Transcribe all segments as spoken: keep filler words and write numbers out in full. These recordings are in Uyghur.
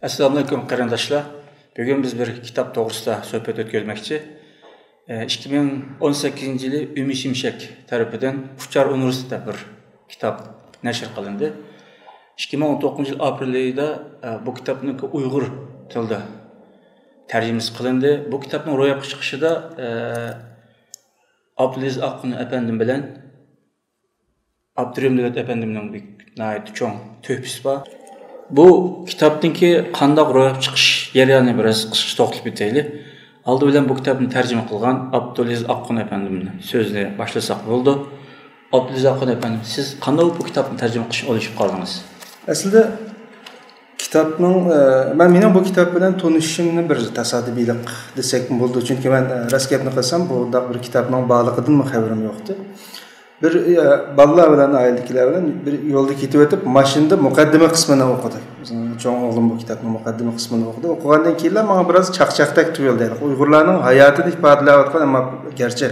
ئەسسالامۇئەلەيكۇم قېرىنداشلار. بۈگۈن بىز بىر كىتاب توغرىسىدا سۆھبەت ئۆتكۈزمەكچى. ئىككى مىڭ ئون سەككىزىنچى يىلى ئۈمۈ شىمشەك تەرىپىدىن ئۇچار ئۇنىۋېرسىتېتى دەپ بىر كىتاب نەشر قىلىندى. ئىككى مىڭ ئون توققۇزىنچى يىل ئاپرېل ئېيىدا بۇ كىتابنىڭ ئۇيغۇر تىلىدا تەرجىمىسى قىلىندى. بۇ كىتابنىڭ روياپقا چىقىشىدا ئابدۇلئەزىز ئاققۇن ئەپەندىم بىلەن ئابدۇرېھىم دۆلەت ئەپەندىمنىڭ بىر ناھايىتى چوڭ تۆھپىسى بار. بۇ كىتابنىڭكى قانداق روياپقا چىقىش جەريانىنى بىراز قىسقىچە توختىلىپ ئۆتەيلى. ئالدى بىلەن بۇ كىتابنى تەرجىمە قىلغان ئابدۇلئەزىز ئاققۇن ئەپەندىمنىڭ سۆزىنى باشلىساق بولىدۇ. ئابدۇلئەزىز ئاققۇن ئەپەندىم، سىز قانداق بۇ كىتابنى تەرجىمە قىلىشنى ئويلىشىپ قالدىڭىز؟ ئەسلىدە كىتابنىڭ، ئە، مەن، مېنىڭ بۇ كىتاب بىلەن تونۇشۇشۇمنى بىر تاسادىپىيلىق دېسەكمۇ بولىدۇ. چۈنكى مەن، ئە، راست گەپنى قىلسام، بۇنداق بىر كىتابنىڭ بارلىقىدىنمۇ خەۋىرىم يوقتى. بىر، ئە، بالىلار بىلەن، ئائىلىدىكىلەر بىلەن بىر يولدا كېتىۋېتىپ، ماشىنىدا مۇقەددىمە قىسمىنى ئوقۇدۇق. بىزنىڭ چوڭ ئوغلۇم بۇ كىتابنىڭ مۇقەددىمە قىسمىنى ئوقۇدى. ئوقۇغاندىن كېيىنلا ماڭا بىراز چاقچاقتەك تۇيۇلدى. ئۇيغۇرلارنىڭ ھاياتىنى ئىپادىلەۋاتقان، ئەمما گەرچە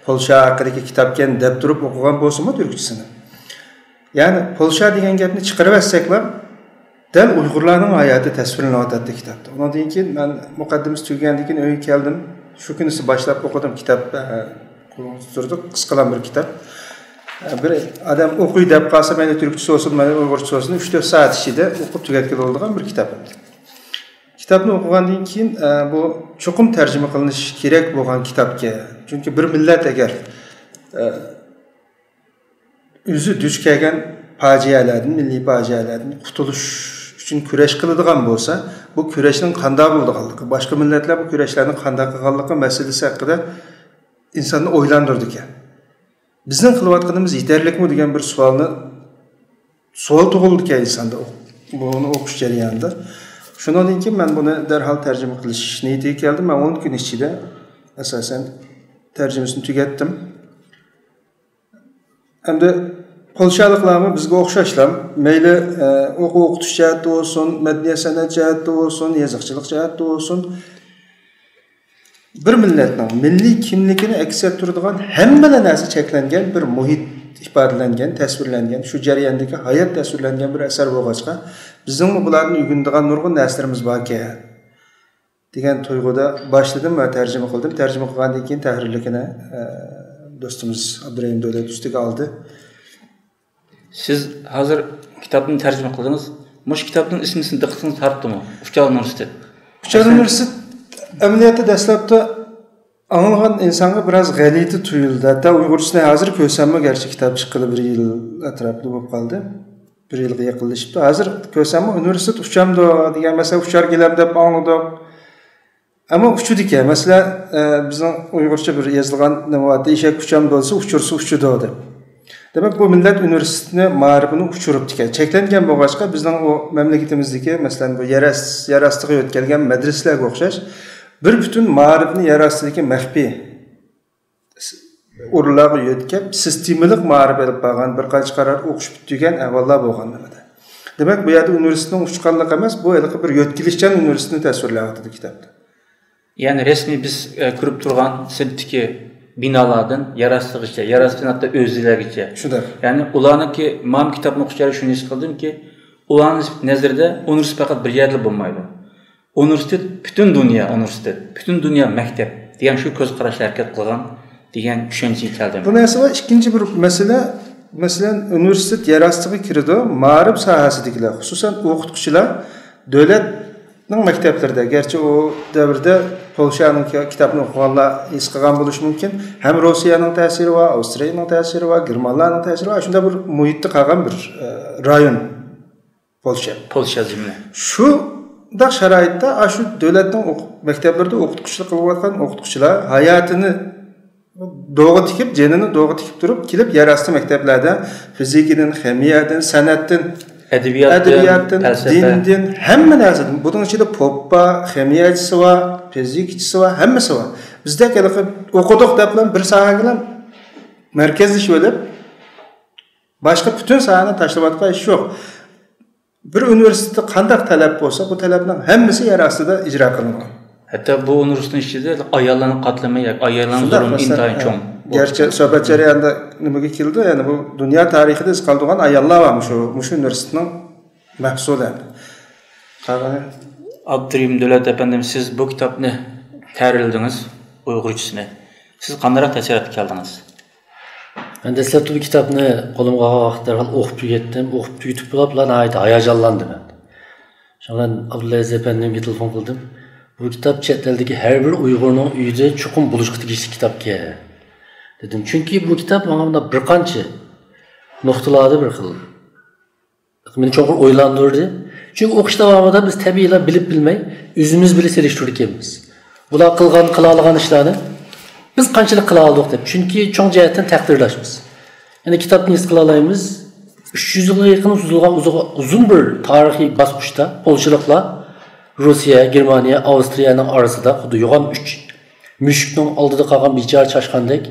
پولشا ھەققىدىكى كىتابكەن دەپ تۇرۇپ ئوقۇغان بولسىمۇ تۈركچىسىنى. يەنى پولشا دېگەن گەپنى چىقىرىۋەتسەكلا، دەل ئۇيغۇرلارنىڭ ھاياتى تەسۋىرلىنىۋاتاتتى كىتابتا. ئۇنىڭدىن كېيىن مەن مۇقەددىمىسى تۈگىگەندىن كېيىن ئۆيگە كەلدىم. شۇ كۈنىسى باشلاپ ئوقۇدۇم. كىتاب، ئە، تۇردۇق، قىسقىلا بىر كىتاب. ئە، بىر ئادەم ئوقۇي دەپ قالسا، مەيلى تۈركچىسى بولسۇن، مەيلى ئۇيغۇرچىسى بولسۇن، ئۈچ تۆت سائەت ئىچىدە ئوقۇپ تۈگەتكىلى بولىدىغان بىر كىتاب. كىتابنى ئوقۇغاندىن كېيىن، ئە، بۇ چوقۇم تەرجىمە قىلىنىشى كېرەك بولغان كىتابكەن. چۈنكى بىر مىللەت ئەگەر، ئە، ئۆزى دۇچ كەلگەن پاجىئەلەردىن، مىللىي پاجىئەلەردىن قۇتۇلۇش ئۈچۈن كۈرەش قىلىدىغان بولسا، بۇ كۈرەشنىڭ قانداق بولىدىغانلىقى، باشقا مىللەتلەر بۇ كۈرەشلەرنى قانداق قىلغانلىقى مەسىلىسى ھەققىدە ئىنساننى ئويلاندۇرىدىكەن. بىزنىڭ قىلىۋاتقىنىمىز يېتەرلىكمۇ دېگەن بىر سوئالنى، سوئال تۇغۇلىدىكەن ئىنساندا، بۇنى ئوقۇش جەريانىدا. شۇنىڭدىن كېيىن مەن بۇنى دەرھال تەرجىمە قىلىش نىيىتىگە كەلدىم. مەن ئون كۈن ئىچىدە ئاساسەن تەرجىمىسىنى تۈگەتتىم. ئەمدى پولشالىقلارمۇ بىزگە ئوخشاشلا، مەيلى، ئە، ئوقۇ-، ئوقۇتۇش جەھەتتە بولسۇن، مەدەنىيەت-سەنئەت جەھەتتە بولسۇن، يېزىقچىلىق جەھەتتە بولسۇن، بىر مىللەتنىڭ مىللىي كىملىكىنى ئەكس ئەتتۈرىدىغان ھەممىلا نەرسە چەكلەنگەن بىر مۇھىت ئىپادىلەنگەن، تەسۋىرلەنگەن، شۇ جەرياندىكى ھايات تەسۋىرلەنگەن بىر ئەسەر بولغاچقا، بىزنىڭمۇ بۇلاردىن ئۆگىنىدىغان نۇرغۇن نەرسىلىرىمىز باركەن. دېگەن تۇيغۇدا باشلىدىم ۋە تەرجىمە قىلدىم. تەرجىمە قىلغاندىن كېيىن تەھرىرلىكىنى، ئە، دوستىمىز ئابدۇرېھىم دۆلەت ئۈستىگە ئالدى. سىز ھازىر كىتابنى تەرجىمە قىلدىڭىز. مۇشۇ كىتابنىڭ ئىسمى سىزنىڭ دىققىتىڭىزنى تارتتىمۇ؟ ئۇچار ئۇنىۋېرسىتېت. ئۇچار ئۇنىۋېرسىتېت ئەمەلىيەتتە دەسلەپتە ئاڭلىغان ئىنسانغا بىراز غەلىتە تۇيۇلدى. ھەتتا ئۇيغۇرچىسىنى ھازىر كۆرسەممۇ، گەرچە كىتاب چىققىلى بىر يىل ئەتراپىدا بولۇپ قالدى. بىر يىلغا يېقىنلىشىپتۇ. ھازىر كۆرسەممۇ، ئۇنىۋېرسىتېت ئۇچامدۇ دېگەن، مەسىلەن، ئۇچار گىلەم دەپ ئاڭلىدۇق. ئەمما ئۇچىدىكەن. مەسىلەن، ئە، بىزنىڭ ئۇيغۇرچە بىر يېزىلغان نېمە بارتى، «ئېشەك ئۇچامدۇ دېسە، ئۇچۇرسا ئۇچىدۇ» دەپ. دېمەك، بۇ مىللەت ئۇنىۋېرسىتېتنى، مائارىپىنى ئۇچۇرۇپتىكەن. چەكلەنگەن بولغاچقا، بىزنىڭ ئۇ مەملىكىتىمىزدىكى، مەسىلەن، بۇ يەر ئاس-، يەر ئاستىغا يۆتكەلگەن مەدرىسىلەرگە ئوخشاش، بىر پۈتۈن مائارىپنى يەر ئاستىدىكى مەخپىي ئورۇنلارغا يۆتكەپ، سىستېمىلىق مائارىپ ئېلىپ بارغان، بىر قانچە قەرەلەر ئوقۇش پۈتتۈرگەن ئەھۋاللار بولغان نېمىدە. دېمەك، بۇ يەردە ئۇنىۋېرسىتېتنىڭ ئۇچقانلىقى ئەمەس، بۇ ھېلىقى بىر يۆتكىلىشچان ئۇنىۋېرسىتېتنى تەسۋىرلەۋاتىدۇ كىتابتا. يەنى رەسمىي بىز، ئە، كۆرۈپ تۇرغان سىرتتىكى بىنالاردىن يەر ئاستىغىچە، يەر ئاستى بىنادا ئۆزلەرگىچە. شۇنداق. يەنى ئۇلارنىڭكى، مانا كىتابنى ئوقۇش جەريانىدا شۇنى ھېس قىلدىمكى، ئۇلارنىڭ نەزىرىدە ئۇنىۋېرسىتېت پەقەت بىر يەردىلا بولمايدۇ. ئۇنىۋېرسىتېت پۈتۈن دۇنيا ئۇنىۋېرسىتېت، پۈتۈن دۇنيا مەكتەپ دېگەن شۇ كۆز قاراشتا ھەرىكەت قىلغان دېگەن چۈشەنچىگە كەلدىم. بۇ نەرسە بار. ئىككىنچى بىر مەسىلە، مەسىلەن، ئۇنىۋېرسىتېت يەر ئاستىغا كىرىدۇ، مائارىپ ساھەسىدىكىلەر، خۇسۇسەن ئوقۇتقۇچىلار دۆلەتنىڭ مەكتەپلىرىدە، گەرچە ئۇ دەۋردە پولشانىڭ كى-، كىتابنى ئوقۇغانلار ھېس قىلغان بولۇشى مۇمكىن، ھەم روسىيەنىڭ تەسىرى بار، ئاۋسترىيەنىڭ تەسىرى بار، گېرمانلارنىڭ تەسىرى بار، شۇنداق بىر مۇھىتتا قالغان بىر، ئە، رايون. پولشا. پولشا جۈملە. شۇنداق شارائىتتا، ئاشۇ دۆلەتنىڭ ئوقۇ-، مەكتەپلىرىدە ئوقۇتقۇچىلىق قىلىۋاتقان ئوقۇتقۇچىلار ھاياتىنى دوغا تىكىپ، جېنىنى دوغا تىكىپ تۇرۇپ، كېلىپ يەر ئاستى مەكتەپلەردە فىزىكىدىن، خىمىيەدىن، سەنئەتتىن، ئەدەبىياتتىن، ئەدەبىياتتىن، پەلسەپە. دىندىن، ھەممە نەرسىدىن. بۇنىڭ ئىچىدە پوپ بار، خىمىيەچىسى بار، فىزىكىچىسى بار، ھەممىسى بار. بىزدەك ھېلىقى ئوقۇدۇق دەپلا بىر ساھەگىلا مەركەزلىشىۋېلىپ، باشقا پۈتۈن ساھەنى تاشلىۋاتقان ئىش يوق. بىر ئۇنىۋېرسىتېتتا قانداق تەلەپ بولسا، بۇ تەلەپنىڭ ھەممىسى يەر ئاستىدا ئىجرا قىلىنغان. ھەتتا بۇ ئۇنىۋېرسىتېتنىڭ ئىچىدە ئاياللارنىڭ قاتلىمى ياكى ئاياللارنىڭ شۇنداق، زۇلۇمى مەسىلەن، ئىنتايىن چوڭ. گەرچە سۆھبەت جەريانىدا نېمىگە كېلىدۇ، يەنى بۇ دۇنيا تارىخىدا ئىز قالدۇرغان ئاياللار بار مۇشۇ، مۇشۇ ئۇنىۋېرسىتېتنىڭ مەھسۇلى. ئابدۇرېھىم دۆلەت ئەپەندىم، سىز بۇ كىتابنى تەھرىرلىدىڭىز، ئۇيغۇرچىسىنى. سىز قانداقراق تەسىراتقا كەلدىڭىز؟ مەن دەسلەپتە بۇ كىتابنى قولۇمغا ئالغان ۋاقىتتا دەرھال ئوقۇپ تۈگەتتىم. ئوقۇپ تۈگىتىپ بولۇپلا ناھايىتى ھاياجانلاندىم مەن. شۇڭا مەن ئابدۇلئەزىز ئەپەندىمگە تېلېفون قىلدىم. بۇ كىتاب چەت ئەلدىكى ھەر بىر ئۇيغۇرنىڭ ئۆيىدە چوقۇم بولۇشقا تېگىشلىك كىتابكەن، دېدىم. چۈنكى بۇ كىتاب ماڭا مۇنداق بىر قانچە نۇقتىلاردا بىر خىل مېنى چوڭقۇر ئويلاندۇردى. چۈنكى ئوقۇش داۋامىدا بىز تەبىئىيلا بىلىپ بىلمەي ئۆزىمىز بىلەن سېلىشتۇرىدىكەنمىز. بۇلار قىلغان، قىلالىغان ئىشلارنى بىز قانچىلىك قىلالىدۇق دەپ. چۈنكى چوڭ جەھەتتىن تەقدىرداشمىز. يەنى كىتابتىن ھېس قىلالايمىز، ئۈچ يۈز يىلغا يېقىن سوزۇلغان ئۇزۇ-، ئۇزۇن بىر تارىخىي باسقۇچتا پولشىلىقلار روسىيە، گېرمانىيە، ئاۋسترىيەنىڭ ئارىسىدا خۇددى يوغان ئۈچ مۈشۈكنىڭ ئالدىدا قالغان بىچارە چاشقاندەك،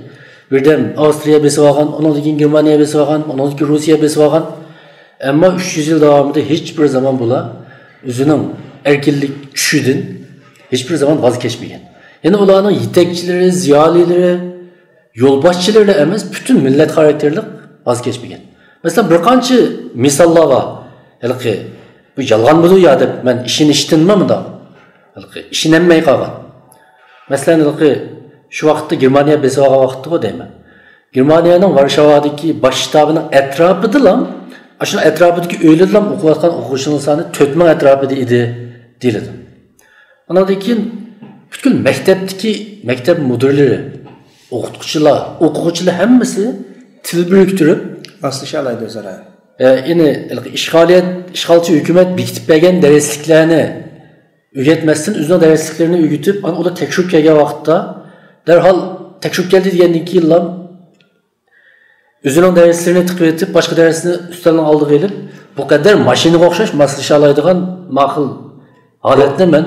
بىردەم ئاۋسترىيە بېسىۋالغان، ئۇنىڭدىن كېيىن گېرمانىيە بېسىۋالغان، ئۇنىڭدىن كېيىن روسىيە بېسىۋالغان. ئەمما ئۈچ يۈز يىل داۋامىدا ھېچ بىر زامان بۇلار ئۆزىنىڭ ئەركىنلىك چۈشىدىن ھېچ بىر زامان ۋاز كەچمىگەن. يەنى ئۇلارنىڭ يېتەكچىلىرى، زىيالىيلىرى، يولباشچىلىرىلا ئەمەس، پۈتۈن مىللەت خاراكتېرلىق ۋاز كەچمىگەن. مەسىلەن، بىر قانچە مىساللار بار. ھېلىقى، بۇ يالغانمىدۇ يا دەپ مەن ئىشىنىشتىنمۇ مۇنداق، ھېلىقى، ئىشىنەلمەي قالغان. مەسىلەن، ھېلىقى، شۇ ۋاقىتتا گېرمانىيە بېسىۋالغان ۋاقىتتىغۇ دەيمەن. گېرمانىيەنىڭ ۋارشاۋادىكى باش شتابىنىڭ ئەتراپىدىلا، ئاشۇ ئەتراپىدىكى ئۆيلىرىدىلا ئوقۇۋاتقان ئوقۇغۇچىنىڭ سانى تۆت مىڭ ئەتراپىدا ئىدى، دېيىلىدۇ. ئاناندىن كېيىن پۈتكۈل مەكتەپتىكى مەكتەپ مۇدىرلىرى، ئوقۇتقۇچىلار، ئوقۇغۇچىلار ھەممىسى تىل بىرىكتۈرۈپ، ماسلىشالايدۇ ئۆزئارا. ئە، يەنى ئىشغالىيەت، ئىشغالچى ھۆكۈمەت بېكىتىپ بەرگەن دەرسلىكلەرنى ئۆگەتمەستىن، ئۆزىنىڭ دەرسلىكلىرىنى ئۆگىتىپ، ئانا ئۇلار تەكشۈرۈپ كەلگەن ۋاقىتتا دەرھال تەكشۈرۈپ كەلدى دېگەندىن كېيىنلا ئۆزىنىڭ دەرسلىرىنى تىقىۋېتىپ، باشقا دەرسنى ئۈستەلنىڭ ئالدىغا ئېلىپ، بۇ قەدەر ماشىنىغا ئوخشاش ماسلىشالايدىغان ماقۇل ھالەتنى مەن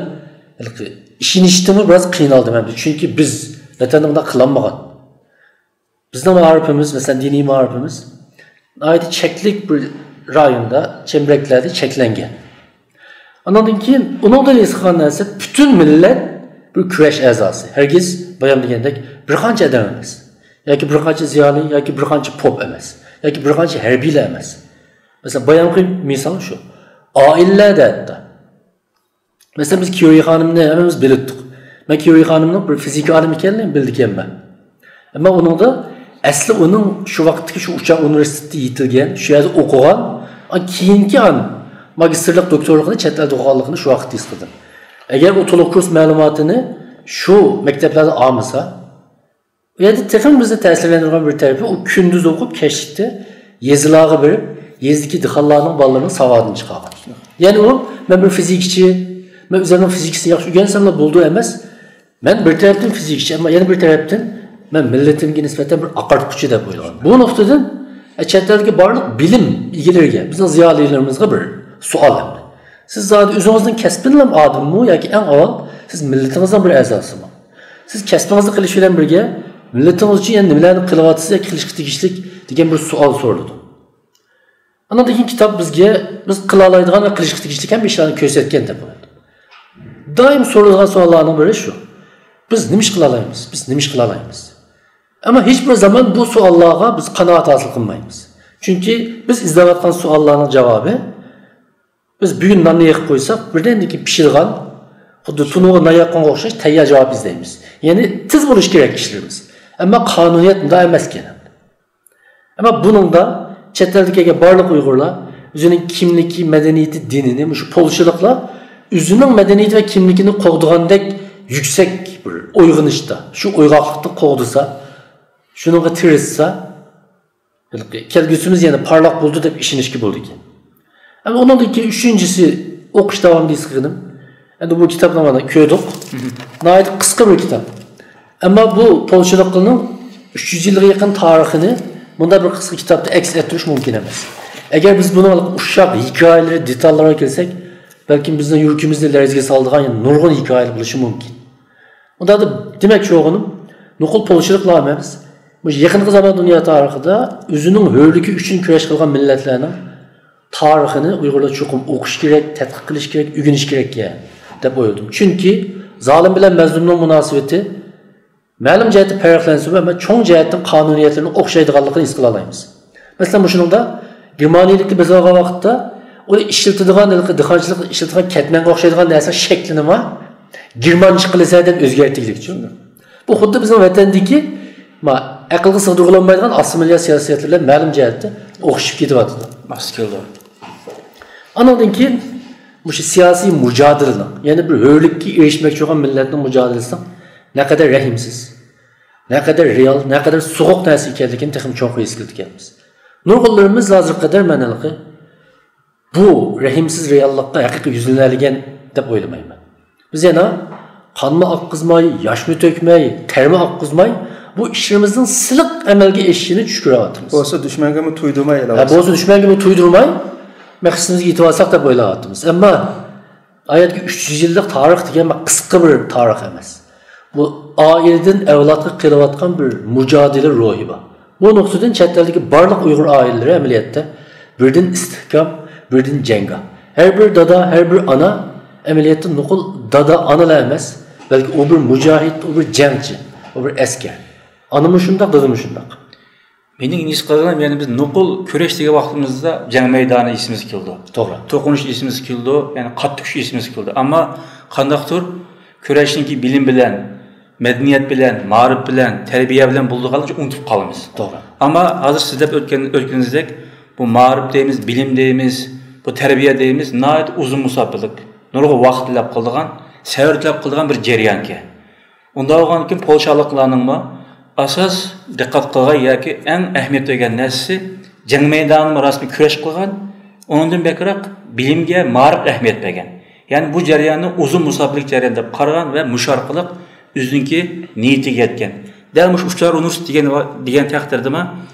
ھېلىقى ئىشىنىشتىنمۇ بىراز قىينالدىم ھەم. چۈنكى بىز ۋەتەندە بۇنداق قىلالمىغان. بىزنىڭ مائارىپىمىز، مەسىلەن، دىنىي مائارىپىمىز ناھايىتى چەكلىك بىر رايوندا، چەمبىرەكلەردە چەكلەنگەن. ئانىڭدىن كېيىن ئۇنىڭدىن ھېس قىلغان نەرسە، پۈتۈن مىللەت بىر كۈرەش ئەزاسى. ھەرگىز بايام دېگەندەك بىر قانچە ئادەم ئەمەس. ياكى بىر قانچە زىيالىي، ياكى بىر قانچە پوپ ئەمەس. ياكى بىر قانچە ھەربىيلەر ئەمەس. مەسىلەن، بايامقى مىسال شۇ. ئائىلىلەردە ھەتتا. مەسىلەن، بىز كيۇرى خانىمنى ھەممىمىز بىلىدۇق. مەن كيۇرى خانىمنىڭ بىر فىزىكا ئالىمى ئىكەنلىكىنى بىلىدىكەنمەن. ئەمما ئۇنىڭدا ئەسلى ئۇنىڭ شۇ ۋاقىتتىكى شۇ ئۇچار ئۇنىۋېرسىتېتتا يېتىلگەن، شۇ يەردە ئوقۇغان، ئان كېيىنكى ئان ماگىستىرلىق، دوكتورلۇقىنى چەت ئەلدە ئوقۇغانلىقىنى شۇ ۋاقىتتا ھېس قىلدىم. ئەگەر ئۇ تولۇق كۇرس مەلۇماتىنى شۇ مەكتەپلەردە ئالمىسا، ئۇ يەردە تېخىمۇ بىزنى تەسىرلەندۈرگەن بىر تەرىپى، ئۇ كۈندۈز ئوقۇپ، كەچلىكتە يېزىلارغا بېرىپ، يېزىدىكى دېھقانلارنىڭ بالىلىرىنىڭ ساۋادىنى چىقارغان. يەنى ئۇ، مەن بىر فىزىكچى، مەن ئۆزۈمنىڭ فىزىكىسىنى ياخشى ئۆگەنسەملا بولىدۇ ئەمەس، مەن بىر تەرەپتىن فىزىكچى، ئەمما يەنە بىر تەرەپتىن مەن مىللىتىمگە نىسبەتەن بىر ئاقارتقۇچى دەپ ئويلىغان. بۇ نۇقتىدىن، ئە، چەت ئەلدىكى بارلىق بىلىم ئىگىلىرىگە، بىزنىڭ زىيالىيلىرىمىزغا بىر سوئال ئەمدى. سىز زادى ئۆزىڭىزنىڭ كەسپىنىلا ئادىممۇ ياكى ئەڭ ئاۋۋال سىز مىللىتىڭىزنىڭ بىر ئەزاسىمۇ؟ سىز كەسپىڭىزنى قىلىش بىلەن بىرگە، مىللىتىڭىز ئۈچۈن يەنە نېمىلەرنى قىلىۋاتىسىز ياكى قىلىشقا تېگىشلىك دېگەن بىر سوئال سورىلىدۇ. ئانىڭدىن كېيىن كىتاب بىزگە بىز قىلالايدىغان ۋە قىلىشقا تېگىشلىك ھەممە ئىشلارنى كۆرسەتكەن دەپ قويىدۇ. دائىم سورىلىدىغان سوئاللارنىڭ بىرى شۇ. بىز نېمە ئىش قىلالايمىز؟ بىز نېمە ئىش قىلالايمىز؟ ئەمما ھېچ بىر زامان بۇ سوئاللارغا بىز قانائەت ھاسىل قىلمايمىز. چۈنكى بىز ئىزدەۋاتقان سوئاللارنىڭ جاۋابى، بىز بۈگۈن ناننى يېقىپ قويساق، بىردەمدىن كېيىن پىشىدىغان، خۇددى تونۇرغا نان ياققانغا ئوخشاش تەييار جاۋاب ئىزدەيمىز. يەنى تېز بولۇشى كېرەك ئىشلىرىمىز. ئەمما قانۇنىيەت مۇنداق ئەمەسكەن. ئەمما بۇنىڭدا چەت ئەلدىن كەلگەن بارلىق ئۇيغۇرلار ئۆزىنىڭ كىملىكى، مەدەنىيىتى، دىنىنى مۇشۇ پولشىلىقلار ئۆزىنىڭ مەدەنىيىتى ۋە كىملىكىنى قوغدىغاندەك يۈكسەك بىر ئويغىنىشتا، شۇ ئويغاقلىقتا قوغدىسا، شۇنىڭغا تىرىشسا، ھېلىقى كەلگۈسىمىز يەنە پارلاق بولىدۇ دەپ ئىشىنىشكە بولىدىكەن. ئەمما ئۇنىڭدىن كېيىن ئۈچىنچىسى، ئوقۇش داۋامىدا ھېس قىلغىنىم، ئەمدى بۇ كىتابنى مانا كۆردۇق. ناھايىتى قىسقا بىر كىتاب. ئەمما بۇ پولشىلىقلارنىڭ ئۈچ يۈز يىلغا يېقىن تارىخىنى مۇنداق بىر قىسقا كىتابتا ئەكس ئەتتۈرۈش مۇمكىن ئەمەس. ئەگەر بىز بۇنىڭ ئۇششاق ھېكايىلىرى، دېتاللىرىغا كىرسەك، بەلكىم بىزنىڭ يۈرىكىمىزنى لەرزىگە سالىدىغان يەنە نۇرغۇن ھېكايىلەر بولۇشى مۇمكىن. ئۇنداقتا دېمەكچى بولغىنىم، نوقۇل پولشىلىقلار ئەمەس، مۇشۇ يېقىنقى زامان دۇنيا تارىخىدا ئۆزىنىڭ ھۆرلۈكى ئۈچۈن كۈرەش قىلغان مىللەتلەرنىڭ تارىخىنى ئۇيغۇرلار چوقۇم ئوقۇش كېرەك، تەتقىق قىلىش كېرەك، ئۆگىنىش كېرەككەن دەپ ئويلىدىم. چۈنكى زالىم بىلەن مەزلۇمنىڭ مۇناسىۋىتى مەلۇم جەھەتتە پەرقلەنسىمۇ، ئەمما چوڭ جەھەتتىن قانۇنىيەتلىرىنىڭ ئوخشايدىغانلىقىنى ھېس قىلالايمىز. مەسىلەن، مۇشۇنىڭدا گېرمانىيىلىكنى بېسىۋالغان ۋاقىتتا ئۇنى ئىشلىتىدىغان، ھېلىقى دېھقانچىلىقتا ئىشلىتىدىغان كەتمەنگە ئوخشايدىغان نەرسە شەكلىنىمۇ گېرمانچە قىلىسەن دەپ ئۆزگەرتكىلىكچۇ. بۇ خۇددى بىزنىڭ ۋەتەندىكى، ما، ئەقىلگە سىغدۇرغىلى بولمايدىغان ئاسسىمىلياتسىيە سىياسەتلىرى بىلەن مەلۇم جەھەتتە ئوخشىشىپ كېتىۋاتىدۇ. ماس كېلىدۇ. ئانىڭدىن كېيىن مۇشۇ سىياسىي مۇجادىلىنىڭ، يەنى بىر ھۆرلۈككە ئېرىشمەكچى بولغان مىللەتنىڭ مۇجادىلىسىنىڭ نەقەدەر رەھىمسىز، نەقەدەر رېئال، نەقەدەر سوغۇق نەرسە ئىكەنلىكىنى تېخىمۇ چوڭقۇر ھېس قىلىدىكەنمىز. نۇرغۇنلىرىمىز ھازىرغا قەدەر مەن ھېلىقى بۇ رەھىمسىز رېئاللىققا ھەقىقىي يۈزلىنەلىگەن دەپ ئويلىمايمەن. بىز يەنە قانمۇ ئاققۇزماي، ياشمۇ تۆكمەي، تەرمۇ ئاققۇزماي، بۇ ئىشلىرىمىزنىڭ سىلىق ئەمەلگە ئېشىشىنى چۈش كۆرۈۋاتىمىز. بولسا دۈشمەنگىمۇ تۇيدۇرماي ھە، بولسا دۈشمەنگىمۇ تۇيدۇرماي، مەقسىتىمىزگە يېتىۋالساق دەپ ئويلاۋاتىمىز. ئەمما ئايەتكە ئۈچ يۈز يىللىق تارىخ دېگەن بىر قىسقا بىر تارىخ ئەمەس. بۇ ئائىلىدىن ئەۋلادقا قېلىۋاتقان بىر مۇجادىلە روھى بار. بۇ نۇقتىدىن چەت ئەلدىكى بارلىق ئۇيغۇر ئائىلىلىرى ئەمەلىيەتتە بىردىن ئىستىھكام، بىردىن جەڭگاھ. ھەر بىر دادا، ھەر بىر ئانا ئەمەلىيەتتە نوقۇل دادا، ئانىلا ئەمەس، بەلكى ئۇ بىر مۇجاھىد، ئۇ بىر جەڭچى، ئۇ بىر ئەسكەر. ئانىمۇ شۇنداق، دادىمۇ شۇنداق. مېنىڭ ھېس قىلغىنىم، يەنى بىز نوقۇل كۈرەش دېگەن ۋاقتىمىزدا جەڭ مەيدانى ئېسىمىزگە كېلىدۇ. توغرا. توقۇنۇش ئېسىمىزگە كېلىدۇ، يەنى قاتتىق كۈچ ئېسىمىزگە كېلىدۇ. ئەمما قانداقتۇر كۈرەشنىڭكى بىلىم بىلەن، مەدەنىيەت بىلەن، مائارىپ بىلەن، تەربىيە بىلەن بولىدىغانلىقىنى ئۇنتۇپ قالىمىز. توغرا. ئەمما ھازىر سىز دەپ ئۆتكەن، ئۆتكىنىڭىزدەك، بۇ مائارىپ دەيمىز، بىلىم دەيمىز، بۇ تەربىيە دەيمىز، ناھايىتى ئۇزۇن مۇساپىلىك، نۇرغۇن ۋاقىت تەلەپ قىلىدىغان، سەۋر تەلەپ قىلىدىغان بىر جەريانكەن. ئۇنداق بولغاندىكىن پولشالىقلارنىڭمۇ ئاساس دىققەت قىلغان ياكى ئەڭ ئەھمىيەت بەرگەن نەرسىسى جەڭ مەيدانىمۇ راستمۇ كۈرەش قىلغان، ئۇنىڭدىن بەكرەك بىلىمگە، مائارىپقا ئەھمىيەت بەرگەن. يەنى بۇ جەرياننى ئۇزۇن مۇساپىلىك جەريان دەپ قارىغان ۋە مۇشۇ ئارقىلىق ئۆزىنىڭكى نىيىتىگە يەتكەن. دەل مۇشۇ ئۇچار ئۇنىۋېرسىتېتى دېگەن، دېگەن تەقدىردىمۇ،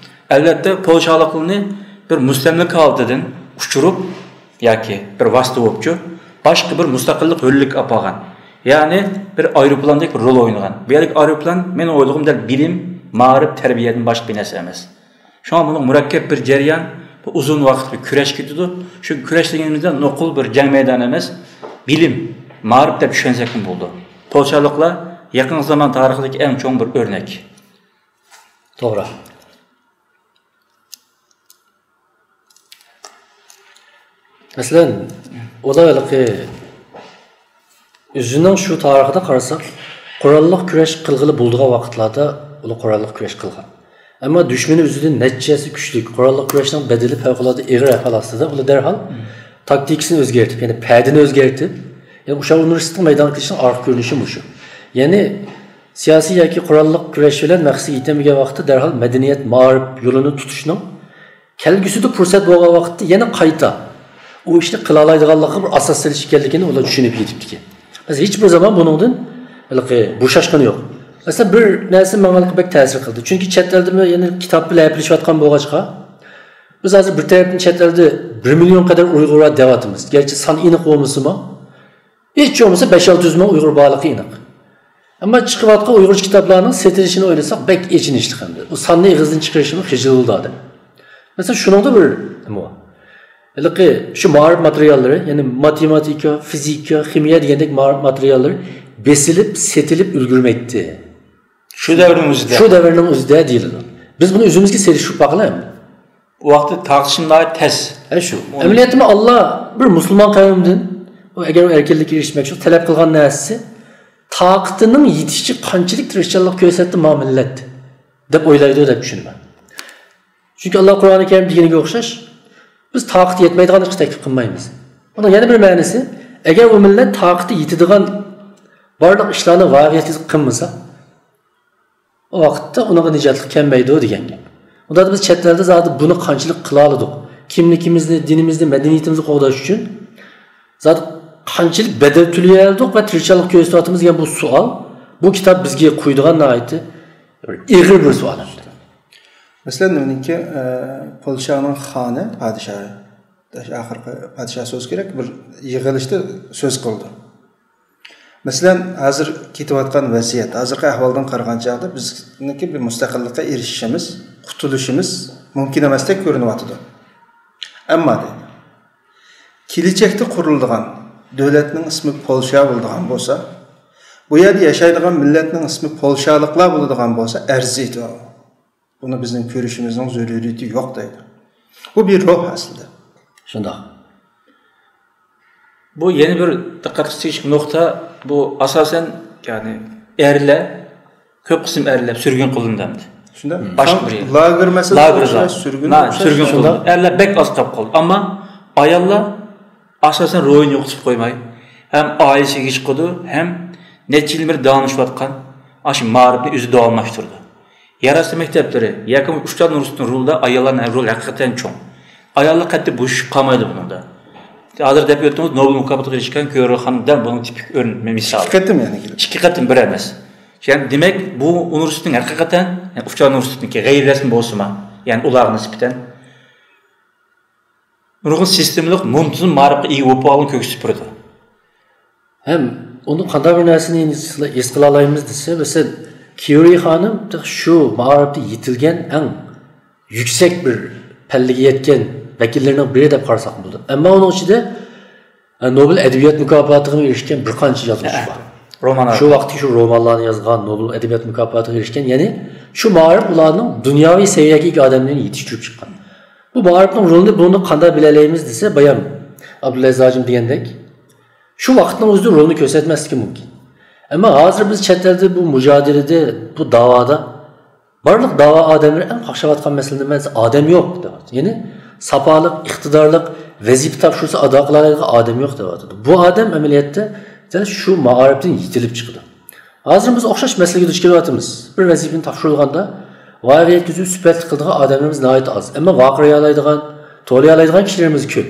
ئەلۋەتتە، پولشالىقلارنى بىر مۇستەملىكە ھالىتىدىن ئۇچۇرۇپ، ياكى بىر ۋاسىتە بولۇپچۇ، باشقا بىر مۇستەقىللىق ھۆرلۈك ئاپارغان. يەنى بىر ئايروپىلاندەك بىر رول ئوينىغان. بۇ يەردىكى ئايروپىلان، مېنىڭ ئويلىغىنىمدا، بىلىم، مائارىپ، تەربىيەدىن باشقا بىر نەرسە ئەمەس. شۇڭا بۇنىڭ مۇرەككەپ بىر جەريان، بۇ ئۇزۇن ۋاقىت بىر كۈرەش كېتىدۇ. شۇ كۈرەش دېگىنىمىزدە نوقۇل بىر جەڭ مەيدانى ئەمەس، بىلىم، مائارىپ دەپ چۈشەنسەكمۇ بولىدۇ. پولشالىقلار يېقىنقى زامان تارىخىدىكى ئەڭ چوڭ بىر ئۆرنەك. توغرا. مەسىلەن، ئۇلار ھېلىقى ئۆزىنىڭ شۇ تارىخىدا قارىساق، قوراللىق كۈرەش قىلغىلى بولىدىغان ۋاقىتلاردا ئۇلار قوراللىق كۈرەش قىلغان. ئەمما دۈشمىنى ئۆزىدىن نەچچە ھەسسە كۈچلۈك، قوراللىق كۈرەشنىڭ بەدىلى پەۋقۇلئاددە ئېغىر ئەھۋال ئاستىدا، ئۇلار دەرھال تاكتىكىسىنى ئۆزگەرتىپ، يەنى پەدىنى ئۆزگەرتىپ، يەنى ئۇششار ئۇنىۋېرسىتېتنىڭ مەيدانغا كېلىشىنىڭ ئارقا كۆرۈنۈشى مۇشۇ. يەنى سىياسىي ياكى قوراللىق كۈرەش بىلەن مەقسەتكە يېتەلمىگەن ۋاقىتتا دەرھال مەدەنىيەت، مائارىپ يولىنى تۇتۇشنىڭ كەلگۈسىدە پۇرسەت بولغان ۋاقىتتا يەنە قايتا ئۇ ئىشنى قىلالايدىغانلىقىغا بىر ئاساس سېلىش ئىكەنلىكىنى ئۇلار چۈشىنىپ يېتىپتىكەن. بىز ھېچ بىر زامان بۇنىڭدىن ھېلىقى بوشاشقىنى يوق. مەسىلەن، بىر نەرسە ماڭا ھېلىقى بەك تەسىر قىلدى. چۈنكى چەت ئەلدىمۇ يەنە كىتاب بىلەن ھەپىلىشىۋاتقان بولغاچقا، بىز ھازىر بىر تەرەپتىن چەت ئەلدە بىر مىليون قەدەر ئۇيغۇر بار دەۋاتىمىز. گەرچە سان ئېنىق بولمىسىمۇ، ھېچ بولمىسا بەش-ئالتە يۈز مىڭ ئۇيغۇر بارلىقى ئېنىق. ئەمما چىقىۋاتقان ئۇيغۇرچە كىتابلارنىڭ سېتىلىشىنى ئويلىساق بەك ئېچىنىشلىق ئەمدى. ئۇ ساننى ئېغىزدىن چىقىرىشمۇ خىجىل بولىدۇ ئادەم. مەسىلەن، شۇنىڭدا بىر نېمە بار. ھېلىقى شۇ مائارىپ ماتېرىياللىرى، يەنى ماتېماتىكا، فىزىكا، خىمىيە دېگەندەك مائارىپ ماتېرىياللىرى بېسىلىپ، سېتىلىپ ئۈلگۈرمەيتتى. شۇ دەۋرنىڭ ئۆزىدە. شۇ دەۋرنىڭ ئۆزىدە دېيىلىدۇ. بىز بۇنى ئۆزىمىزگە سېلىشتۇرۇپ باقىلى ئەمدى. ئۇ ۋاقىتتا تارقىتىشىم ناھايىتى تەس. ھە، شۇ. ئەمەلىيەتتىمۇ ئاللا بىر مۇسۇلمان قەۋمدىن، ئەگەر ئۇ ئەركىنلىككە ئېرىشمەكچى بولسا، تەلەپ قىلغان نەرسىسى، تاقىتىنىڭ يېتىشىچە قانچىلىك تىرىشچانلىق كۆرسەتتى ما مىللەت، دەپ ئويلايدۇ، دەپ چۈشىنىمەن. چۈنكى ئاللا قۇرئانى كەرىم دېگىنىگە ئوخشاش، بىز تاقىتى يەتمەيدىغان ئىشقا تەكلىپ قىلمايمىز. ئۇنىڭ يەنە بىر مەنىسى، ئەگەر ئۇ مىللەت تاقىتى يېتىدىغان بارلىق ئىشلارنى ۋاقىت يەتكۈزۈپ قىلمىسا، ئۇ ۋاقىتتا ئۇنىڭغا نىجاتلىق كەلمەيدۇ دېگەن گەپ. ئۇندا بىز چەت ئەلدە زادى بۇنى قانچىلىك قىلالىدۇق؟ كىملىكىمىزنى، دىنىمىزنى، مەدەنىيىتىمىزنى قوغداش ئۈچۈن زادى قانچىلىك بەدەل تۆلىيەلىدۇق ۋە تىرىشچانلىق كۆرسىتىۋاتىمىز دېگەن بۇ سوئال، بۇ كىتاب بىزگە قويىدىغان ناھايىتى بىر ئېغىر بىر سوئال ئەمدى. مەسىلەن، مېنىڭكى، ئە، پولشانىڭ خانى، پادىشاھى، ئاخىرقى پادىشاھ سۆز كېرەك، بىر يىغىلىشتا سۆز قىلدى. مەسىلەن، ھازىر كېتىۋاتقان ۋەزىيەت، ھازىرقى ئەھۋالدىن قارىغان چاغدا بىزنىڭكى بىر مۇستەقىللىققا ئېرىشىشىمىز، قۇتۇلۇشىمىز مۇمكىن ئەمەستەك كۆرۈنۈۋاتىدۇ. ئەمما دەيدۇ، كېلىچەكتە قۇرۇلىدىغان دۆلەتنىڭ ئىسمى پولشا بولىدىغان بولسا، بۇ يەردە ياشايدىغان مىللەتنىڭ ئىسمى پولشالىقلار بولىدىغان بولسا ئەرزىيدۇ. بۇنى بىزنىڭ كۆرۈشىمىزنىڭ زۆرۈرىيىتى يوق دەيدۇ. بۇ بىر روھ ئەسلىدە. شۇنداق. بۇ يەنە بىر دىققەت قىلىش تېگىشلىك نۇقتا، بۇ ئاساسەن، يەنى ئەرلەر، كۆپ قىسىم ئەرلەر سۈرگۈن قىلىندى ئەمدى. شۇنداق. باشقا بىر يەر. لاگېر مەسىلىسى لاگېردا. سۈرگۈن نا، سۈرگۈن قىلىندى. ئەرلەر بەك ئاز قاپ قالدى. ئەمما ئاياللار ئاساسەن روھىنى يوقىتىپ قويماي، ھەم ئائىلىسىگە چىقىدۇ، ھەم نەچچە يىلدىن بېرى داۋاملىشىۋاتقان ئاشۇ مائارىپنى ئۆزى داۋاملاشتۇرىدۇ. يەر ئاستى مەكتەپلىرى ياكى ئۇچار نۇرسۇتنىڭ رولىدا ئاياللارنىڭ رولى ھەقىقەتەن چوڭ. ئاياللار قەتئىي بوشىشىپ قالمايدۇ بۇنىڭدا. ھازىر دەپ ئۆتتىڭىز، نوبېل مۇكاپاتىغا ئېرىشكەن كۆرۈر خانىم دەل بۇنىڭ تىپىك ئۆرنىكى، مىسالى. ئىككى قېتىم يەنە كېلىپ. ئىككى قېتىم، بىر ئەمەس. يەنى دېمەك، بۇ ئۇنىۋېرسىتېتنىڭ ھەقىقەتەن، يەنى ئۇچار ئۇنىۋېرسىتېتنىڭكى غەيرىي رەسمىي بولسىمۇ، يەنى ئۇلارغا نىسبەتەن نۇرغۇن سىستېمىلىق، مۇنتىزىم مائارىپقا ئىگە بولۇپ بولغانلىقىنى كۆرسىتىپ بېرىدۇ. ھەم ئۇنى قانداق بىر نەرسىنى ھېس قىلالايمىز دېسە، مەسىلەن، كيۇرى خانىم تېخى شۇ مائارىپتا يېتىلگەن ئەڭ يۈكسەك بىر پەللىگە يەتكەن ۋەكىللەرنىڭ بىرى دەپ قارىساق بولىدۇ. ئەمما ئۇنىڭ ئىچىدە، ئە، نوبېل ئەدەبىيات مۇكاپاتىغا ئېرىشكەن بىر قانچە يازغۇچى بار. رومان شۇ ۋاقىتتىكى شۇ رومانلارنى يازغان، نوبېل ئەدەبىيات مۇكاپاتىغا ئېرىشكەن، يەنى شۇ مائارىپ ئۇلارنىڭ دۇنياۋى سەۋىيەگە ئىگە ئادەملىرىنى يېتىشتۈرۈپ چىققان. بۇ مائارىپنىڭ رولىنى بۇنى قانداق بىلەلەيمىز دېسە، بايام ئابدۇلئەزىز ھاجىم دېگەندەك، شۇ ۋاقىتنىڭ ئۆزىدە رولنى كۆرسەتمەسلىكى مۇمكىن. ئەمما ھازىر بىز چەت ئەلدە بۇ مۇجادىلىدە، بۇ داۋادا بارلىق داۋا ئادەملىرى ئەڭ قاقشاۋاتقان مەسىلە نېمە دېسە، ئادەم يوق دەۋاتىدۇ. يەنى ساپالىق، ئىقتىدارلىق، ۋەزىپە تاپشۇرسا ئادا قىلالايدىغان ئادەم يوق دەۋاتىدۇ. بۇ ئادەم ئەمەلىيەتتە دەل شۇ مائارىپتىن يېتىلىپ چىقىدۇ. ھازىر بىز ئوخشاش مەسىلىگە دۇچ كېلىۋاتىمىز. بىر ۋەزىپىنى تاپشۇرۇلغاندا ۋايىغا يەتكۈزۈپ سۈپەتلىك قىلىدىغان ئادەملىرىمىز ناھايىتى ئاز. ئەمما ۋارقىرايالايدىغان، توۋلىيالايدىغان كىشىلىرىمىز كۆپ.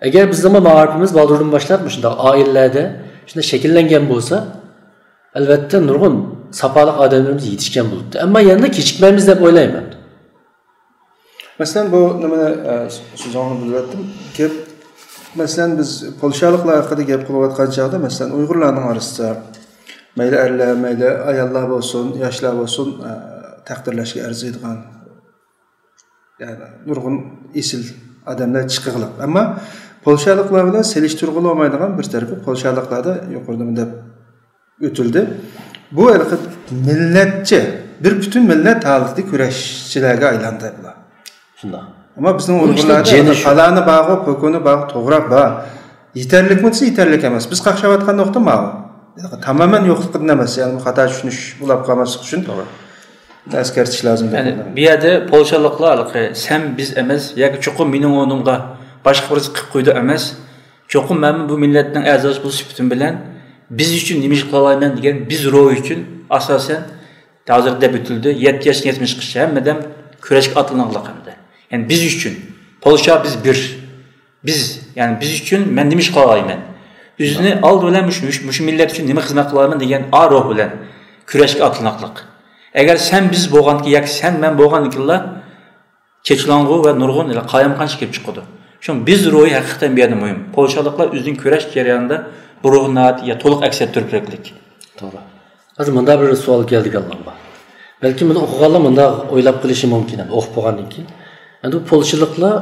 ئەگەر بىزنىڭمۇ مائارىپىمىز بالدۇردىن باشلاپ مۇشۇنداق ئائىلىلەردە شۇنداق شەكىللەنگەن بولسا، ئەلۋەتتە نۇرغۇن ساپالىق ئادەملىرىمىز يېتىشكەن بولاتتى. ئەمما يەنىلا كېچىكمەيمىز دەپ ئويلايمەن. مەسىلەن، بۇ نېمىنى، ئە، سۆزۈڭنى بۆلۈۋەتتىم. گەپ، مەسىلەن، بىز پولشالىقلار ھەققىدە گەپ قىلىۋاتقان چاغدا، مەسىلەن، ئۇيغۇرلارنىڭ ئارىسىدا مەيلى ئەرلەر، مەيلى ئاياللار بولسۇن، ياشلار بولسۇن، ئە، تەقدىرلەشكە ئەرزىيدىغان، يەنى نۇرغۇن ئېسىل ئادەملەر چىقىغلىق. ئەمما پولشالىقلار بىلەن سېلىشتۇرغىلى بولمايدىغان بىر تەرىپى، پولشالىقلاردا يۇقىرىدىمۇ دەپ ئۆتۈلدى. بۇ ھېلىقى مىللەتچە، بىر پۈتۈن مىللەت ھالىتىدە كۈرەشچىلەرگە ئايلاندى بۇلار. شۇنداق. ئەمما بىزنىڭ ئۇيغۇرلاردا پالانى بارغۇ، پوكونى بارغۇ، توغرا بار. يېتەرلىكمۇ دېسە يېتەرلىك ئەمەس. بىز قاقشاۋاتقان نۇقتا ماۋۇ. تامامەن يوقلۇقىدىن ئەمەس، يەنى بۇ خاتا چۈشىنىش بولۇپ قالماسلىق ئۈچۈن توغرا. ئەسكەرتىش لازىم دەپ يەنى ئويلايمەن. بۇ يەردە پولشالىقلار ھېلىقى سەن بىز ئەمەس ياكى چوقۇم مېنىڭ ئورنۇمغا باشقا بىرسى قىلىپ قويىدۇ ئەمەس، چوقۇم مەنمۇ بۇ مىللەتنىڭ ئەزاسى بولۇش سۈپىتىم بىلەن بىز ئۈچۈن نېمە ئىش قىلالايمەن دېگەن بىز روھى ئۈچۈن ئاساسەن ھازىر دەپ ئۆتۈلدى، يەتتە ياشتىن يەتمىشكىچە ھەممە ئادەم كۈرەشكە ئاتلىنىقلىق ئەمدى. يەنى بىز ئۈچۈن، پولشا بىز بىر. بىز، يەنى بىز ئۈچۈن مەن نېمە ئىش قىلالايمەن؟ ئۆزىنى ئالدى بىلەن مۇشۇ، مۇشۇ، مۇشۇ مىللەت ئۈچۈن نېمە خىزمەت قىلالايمەن دېگەن ئا روھ بىلەن كۈرەشكە ئاتلىنىقلىق. ئەگەر سەن بىز بولغاندىكىن ياكى سەن مەن بولغاندىكىنلا چېچىلاڭغۇ ۋە نۇرغۇن قايمىقان ئىش كېلىپ چىقىدۇ. شۇڭا بىز روھى ھەقىقەتەن بۇ يەردە مۇھىم. پولشالىقلار ئۆزىنىڭ كۈرەش جەريانىدا بۇ روھنى ناھايىتى يا تولۇق ئەكس ئەتتۈرۈپ بېرەكلىك. توغرا. ھازىر مۇنداق بىر سوئال كەلدى كاللامغا. بەلكىم بۇنى ئوقۇغانلار مۇنداق ئويلاپ قېلىشى مۇمكىن، ئەمدى ئوقۇپ بولغاندىن كېيىن. ئەمدى بۇ پولشىلىقلار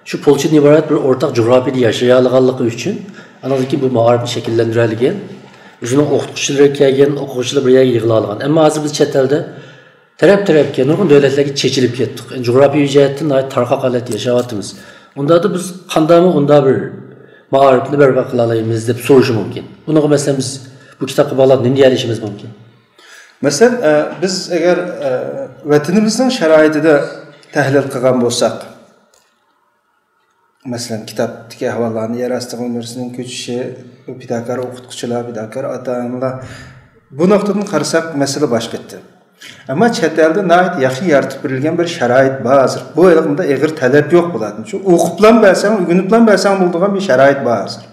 شۇ پولشىدىن ئىبارەت بىر ئورتاق جۇغراپىيىدە ياشىيالىغانلىقى ئۈچۈن، ئاندىن كېيىن بۇ مائارىپنى شەكىللەندۈرەلىگەن، ئۆزىنىڭ ئوقۇتقۇچىلىرى كەلگەن، ئوقۇغۇچىلار بىر يەرگە يىغىلالىغان. ئەمما ھازىر بىز چەت ئەلدە تەرەپ-تەرەپكە، نۇرغۇن دۆلەتلەرگە چېچىلىپ كەتتۇق. جۇغراپىيە جەھەتتىن ناھايىتى تارقاق ھالەتتە ياشاۋاتىمىز. ئۇنداقتا بىز قانداقمۇ ئۇنداق بىر مائارىپنى بەرپا قىلالايمىز دەپ سورىشى مۇمكىن. بۇنىڭغا مەسىلەن بىز بۇ كىتابقا باغلاپ نېمە دېيەلىشىمىز مۇمكىن؟ مەسىلەن، ئە، بىز ئەگەر، ئە، ۋەتىنىمىزنىڭ شارائىتىدا تەھلىل قىلغان بولساق، مەسىلەن، كىتابتىكى ئەھۋاللارنى، يەر ئاستى ئۇنىۋېرسىتېتىنىڭ كۆچۈشى، بۇ پىداكار ئوقۇتقۇچىلار، پىداكار ئاتا-ئانىلار، بۇ نۇقتىدىن قارىساق، مەسىلە باشقا ئىدى. ئەمما چەت ئەلدە ناھايىتى ياخشى يارىتىپ بېرىلگەن بىر شارائىت بار ھازىر. بۇ ھېلىقى مۇنداق ئېغىر تەلەپ يوق بۇلاردىن. شۇ ئوقۇپلام بەرسەڭ، ئۆگىنىپلام بەرسەڭ بولىدىغان بىر شارائىت بار ھازىر.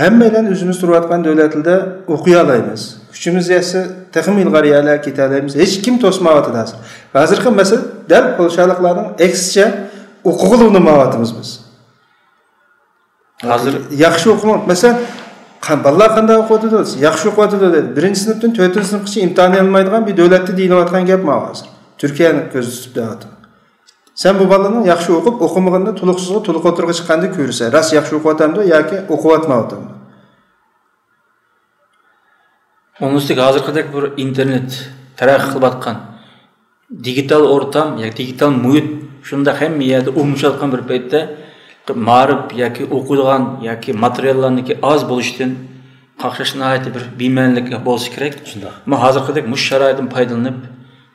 ھەممەيلەن ئۆزىمىز تۇرۇۋاتقان دۆلەتلەردە ئوقۇيالايمىز. كۈچىمىز يەتسە، تېخىمۇ ئىلغار يەرلەرگە كېتەلەيمىز. ھېچكىم توسمايۋاتىدۇ ھازىر. ھازىرقى مەسىلە دەل پولشالىقلارنىڭ ئەكسىچە ئوقۇغىلى ئۇنىمايۋاتىمىز بىز. ھازىر ياخشى ئوقۇما-، مەسىلەن، قا-، بالىلار قانداق ئوقۇۋاتىدۇ؟ ياخشى ئوقۇۋاتىدۇ دەيدۇ. بىرىنچى سىنىپتىن تۆتىنچى سىنىپقىچە ئىمتىھان ئېلىنمايدىغان بىر دۆلەتتە دېيىلىۋاتقان گەپ ماۋۇ ھازىر. تۈركىيەنى كۆزدە تۇتۇپ دەۋاتىمەن. سەن بۇ بالىنىڭ ياخشى ئوقۇپ، ئوقۇمىغىنىنى تولۇقسىزغا تولۇق ئوتتۇرىغا چىققاندا كۆرىسەن، راست ياخشى ئوقۇۋاتامدۇ ياكى ئوقۇۋاتمايۋاتامدۇ؟ ئۇنىڭ ئۈستىگە ھازىرقىدەك بىر ئىنتېرنېت تەرەققىي قىلىۋاتقان، دىگىتال ئورتام ياكى دىگىتال مۇھىت شۇنداق ھەممە يەردە ئومۇملىشىۋاتقان بىر پەيتتە، مائارىپ ياكى ئوقۇيدىغان ياكى ماتېرىياللارنىڭكى ئاز بولۇشىدىن قاقشاش ناھايىتى بىر بىمەنىلىك بولسا كېرەك. شۇنداق. ئەمما ھازىرقىدەك مۇشۇ شارائىتتىن پايدىلىنىپ،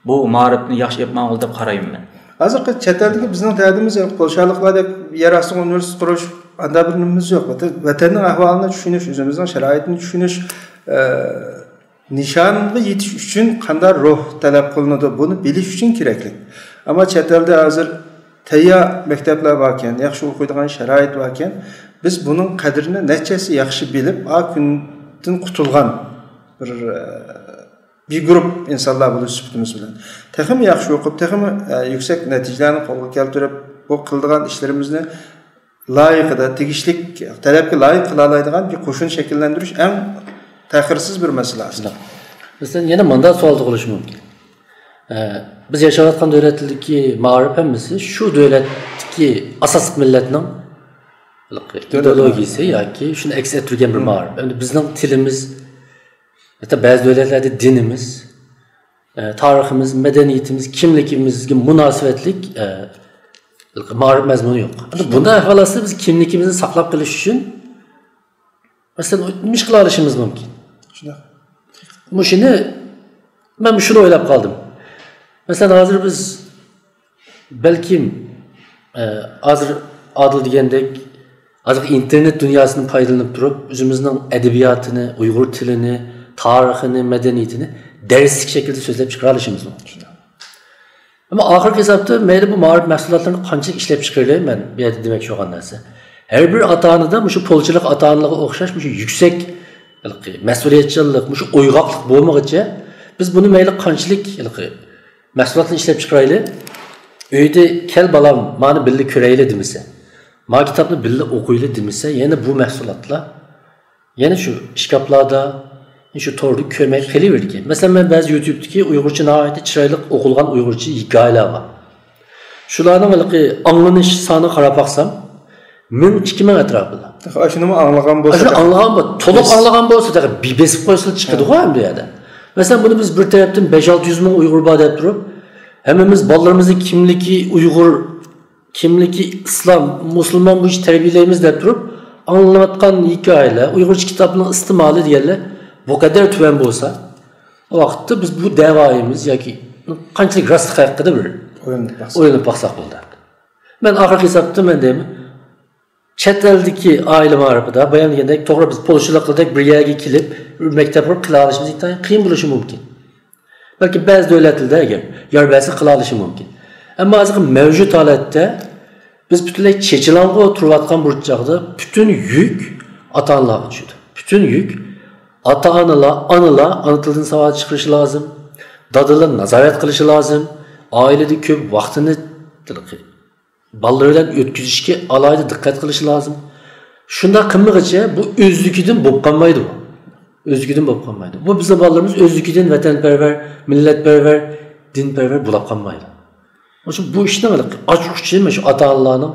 بۇ مائارىپنى ياخشى ئېلىپ ماڭغىلى دەپ قارايمەن مەن. ھازىرقى چەت ئەلدىكى بىزنىڭ دەردىمىز، پولشالىقلاردەك يەر ئاستى ئۇنىۋېرسىتېت قۇرۇش، ئاندا بىر نېمىمىز يوق. ۋەتەن، ۋەتەننىڭ ئەھۋالىنى چۈشىنىش، ئۆزىمىزنىڭ شارائىتىنى چۈشىنىش، ئە، نىشانغا يېتىش ئۈچۈن قانداق روھ تەلەپ قىلىنىدۇ، بۇنى بىلىش ئۈچۈن كېرەكلىك. ئەمما چەت ئەلدە ھازىر تەييار مەكتەپلەر باركەن، ياخشى ئوقۇيدىغان شارائىت باركەن، بىز بۇنىڭ قەدرىنى نەچچە ھەسسە ياخشى بىلىپ، ئا كۈندىن قۇتۇلغان بىر، ئە، بىر گۇرۇپ ئىنسانلار بولۇش سۈپىتىمىز بىلەن تېخىمۇ ياخشى ئوقۇپ، تېخىمۇ، ئە، يۈكسەك نەتىجىلەرنى قولغا كەلتۈرۈپ، بۇ قىلىدىغان ئىشلىرىمىزنى لايىقىدا، تېگىشلىك تەلەپكە لايىق قىلالايدىغان بىر قوشۇن شەكىللەندۈرۈش ئەڭ تەخىرسىز بىر مەسىلە ئەسلىدە. مەسىلەن، يەنە مۇنداق سوئال تۇغۇلۇشى مۇمكىن. ئە، بىز ياشاۋاتقان دۆلەتلەردىكى مائارىپ ھەممىسى شۇ دۆلەتتىكى ئاساسلىق مىللەتنىڭ ئىدېئولوگىيىسى ياكى شۇنى ئەكس ئەتتۈرگەن بىر مائارىپ. ئەمدى بىزنىڭ تىلىمىز، ھەتتا بەزى دۆلەتلەردە دىنىمىز، ئە، تارىخىمىز، مەدەنىيىتىمىز، كىملىكىمىزگە مۇناسىۋەتلىك، ئە، مائارىپ مەزمۇنى يوق. ئەمدى بۇنداق ئەھۋال ئاستىدا بىز كىملىكىمىزنى ساقلاپ قېلىش ئۈچۈن، مەسىلەن، نېمە ئىش قىلالىشىمىز مۇمكىن؟ شۇنداق. مۇشۇنى، مەن شۇنى ئويلاپ قالدىم. مەسىلەن، ھازىر بىز بەلكىم، ئە، ھازىر ئادىل دېگەندەك، ھازىر ئىنتېرنېت دۇنياسىدىن پايدىلىنىپ تۇرۇپ، ئۆزىمىزنىڭ ئەدەبىياتىنى، ئۇيغۇر تىلىنى، تارىخىنى، مەدەنىيىتىنى دەرسلىك شەكلىدە سۆزلەپ چىقىرالىشىمىز مۇمكىن. ئەمما ئاخىرقى ھېسابتا مەيلى بۇ مائارىپ مەھسۇلاتلىرىنى قانچىلىك ئىشلەپ چىقىرىلى، مەن بۇ يەردە دېمەكچى بولغان نەرسە، ھەر بىر ئاتا-ئانىدا مۇشۇ پولشىلىق ئاتا-ئانىلارغا ئوخشاش مۇشۇ يۈكسەك ھېلىقى مەسئۇلىيەتچانلىق، مۇشۇ ئويغاقلىق بولمىغۇچە، بىز بۇنى مەيلى قانچىلىك ھېلىقى مەھسۇلاتنى ئىشلەپ چىقىرايلى، ئۆيدە «كەل بالام، مانى بىللە كۆرەيلى» دېمىسە، «ما كىتابنى بىللە ئوقۇيلى» دېمىسە، يەنە بۇ مەھسۇلاتلار يەنە شۇ ئىشكاپلاردا، شۇ توردا كۆرمەي قېلىۋېرىدىكەن. مەسىلەن، مەن بەزى يۇتۇبتىكى ئۇيغۇرچە ناھايىتى چىرايلىق ئوقۇلغان ئۇيغۇرچە ھېكايىلەر بار. شۇلارنىڭ ھېلىقى ئاڭلىنىش سانىغا قاراپ باقسام، مىڭ، ئىككى مىڭ ئەتراپىدا. تېخى ئاشۇنىمۇ ئاڭلىغان بولسا، ئاشۇنى تېخى ئاڭلىغان بول-، تولۇق بىز ئاڭلىغان بولسا، تېخى بى-، بېسىپ قويسىلا چىقىدىغۇ ھە. ئەمدى يەردە. مەسىلەن، بۇنى بىز بىر تەرەپتىن بەش ئالتە يۈز مىڭ ئۇيغۇر بار دەپ تۇرۇپ، ھەممىمىز بالىلىرىمىزنى كىملىكى ئۇيغۇر، كىملىكى ئىسلام، مۇسۇلمان بويىچە تەربىيەلەيمىز دەپ تۇرۇپ، ئاڭلىنىۋاتقان ھېكايىلەر، ئۇيغۇرچە كىتابنىڭ ئىستېمالى دېگەنلەر بۇ قەدەر تۆۋەن بولسا، ئۇ ۋاقىتتا بىز بۇ دەۋايىمىز ياكى قانچىلىك راستلىقى ھەققىدە بىر ئويلىنىپ باقساق. ئويلىنىپ باقساق بولدى. مەن ئاخىرقى ھېسابتا مەن دەيمەن، چەت ئەلدىكى ئائىلە مائارىپىدا بايام دېگەندەك، توغرا بىز پولشىلىقلاردەك بىر يەرگە كېلىپ، بىر مەكتەپ قۇرۇپ قىلالىشىمىز ئىنتايىن قىيىن بولۇشى مۇمكىن. بەلكى بەزى دۆلەتلەردە ئەگەر يار بەرسە قىلالىشى مۇمكىن. ئەمما ھازىرقى مەۋجۇت ھالەتتە بىز پۈتۈنلەي چېچىلاڭغۇ تۇرۇۋاتقان بۇ چاغدا پۈتۈن يۈك ئاتا-ئانىلارغا چۈشىدۇ. پۈتۈن يۈك ئاتا-ئانىلار، ئانىلار ئانا تىلدىن ساۋات چىقىرىشى لازىم، دادىلار نازارەت قىلىشى لازىم، ئائىلىدە كۆپ ۋاقتىنى بالىلىرى بىلەن ئۆتكۈزۈشكە ئالاھىدە دىققەت قىلىشى لازىم. شۇنداق قىلمىغىچە بۇ ئۆزلۈكىدىن بولۇپ قالمايدۇ. ئۆزلۈكىدىن بولۇپ قالمايدۇ. بۇ بىزنىڭ بالىلىرىمىز ئۆزلۈكىدىن ۋەتەنپەرۋەر، مىللەتپەرۋەر، دىنپەرۋەر بولاپ قالمايدۇ. شۇ بۇ ئىشنىڭ ئاچقۇچى مۇشۇ ئاتا-ئانىلارنىڭ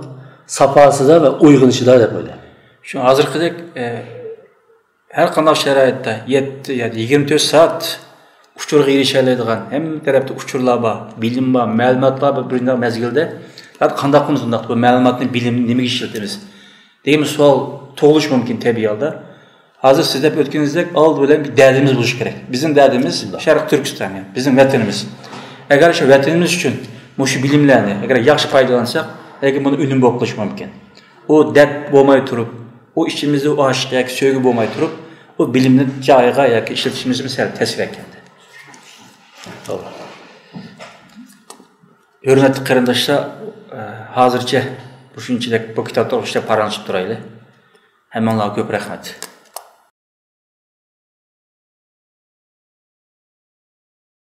ساپاسىدا ۋە ئويغىنىشىدا دەپ ئويلايمەن. شۇ ھازىرقىدەك، ئە، ھەر قانداق شارائىتتا يەتتە يا يىگىرمە تۆت سائەت ئۇچۇرغا ئېرىشەلەيدىغان، ھەممە تەرەپتە ئۇچۇرلار بار، بىلىم بار، مەلۇماتلار بار، بىر مەزگىلدە قانداق قىلىمىز ئۇنداقتا؟ بۇ مەلۇماتنى، بىلىمنى نېمىگە ئىشلىتىمىز دېگەن سوئال تۇغۇلۇشى مۇمكىن تەبىئىي ھالدا. ھازىر سىز دەپ ئۆتكىنىڭىزدەك ئالدى بىلەن بىر دەردىمىز بولۇشى كېرەك. بىزنىڭ دەردىمىز شەرقىي تۈركىستان، يەنى بىزنىڭ ۋەتىنىمىز. ئەگەر شۇ ۋەتىنىمىز ئۈچۈن مۇشۇ بىلىملەرنى ئەگەر ياخشى پايدىلانساق، بەلكىم بۇنىڭ ئۈنۈمى بولۇپ قېلىشى مۇمكىن. ئۇ دەرد بولماي تۇرۇپ، ئۇ ئىچىمىزدە ئۇ ئاشىق ياكى سۆيگۈ بولماي تۇرۇپ، ئۇ بىلىمنى جايىغا ياكى ئىشلىتىشىمىزمۇ سەل تەسرەك ئەمدى. توغرا. ھۆرمەتلىك قېرىنداشلار، ئە، ھازىرچە بۇ شۇنچىلىك بۇ كىتاب توغرىسىدا پاراڭلىشىپ تۇرايلى. ھەممىڭلارغا كۆپ رەھمەت.